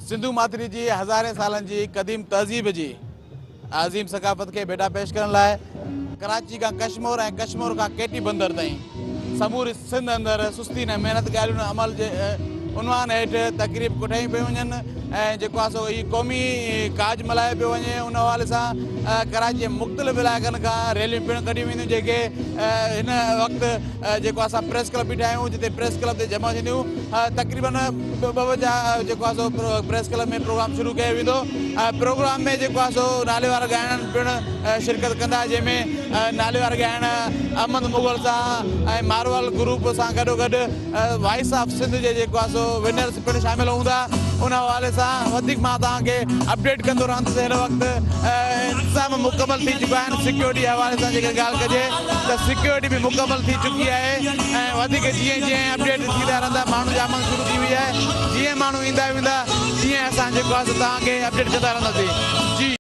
سنڌو ماٿري جي هزارين سالن جي قديم تهذيب جي عظيم ثقافت کي ڀيٽا پيش ڪرڻ لاء ڪراچي کان ڪشمور ۽ ڪشمور کان ڪيٽي بندر تائين سموري سنڌ اندر سستي نه محنت ڳالهيون نه عمل جي عنوان هيٺ تقريب ڪوٺايون پيون وڃن ۽ جيڪو آهي سو هي قومي ڪاڄ ملهايو پيو وڃي. ان حوالي سان ڪراچي جي مختلف علائقن کان ريليون پڻ ڪڍيون وينديون، جيڪي هن وقت جيڪو اسان پريس ڪلب بيٺا آهيون جتي پريس ڪلب تي جمع ٿينديون. تقريبن 2 بجا جيڪو آهي سو پريس ڪلب ۾ پروگرام شروع ڪيو ويندو. پروگرام ۾ جيڪو آهي سو نالي وارا ڳائڻن پڻ شرڪت ڪندا، جنهن ۾ نالي وارا ڳائڻ احمد مغل سان ۽ مارول گروپ سان گڏو گڏ وائس آف سنڌ جي جيڪو آهي سو ونرس پڻ شامل هوندا. ان حوالي سان وڌيڪ مان توهان کي اپڊيٽ ڪندو رهندس. هن وقت انتظام مڪمل ٿي چڪا آهن. سيڪيورٽي جي حوالي سان جيڪر ڳالهه ڪجي ته سيڪيورٽي به مڪمل ٿي چڪي آهي ۽ وڌيڪ جيئن جيئن اپڊيٽ ٿيندا رهندا ماڻهن جي آمد شروع ٿي وئي آهي. جيئن ماڻهو ايندا ويندا تيئن اسان جيڪو آهي سو توهان کي اپڊيٽ ڪندا رهنداسين.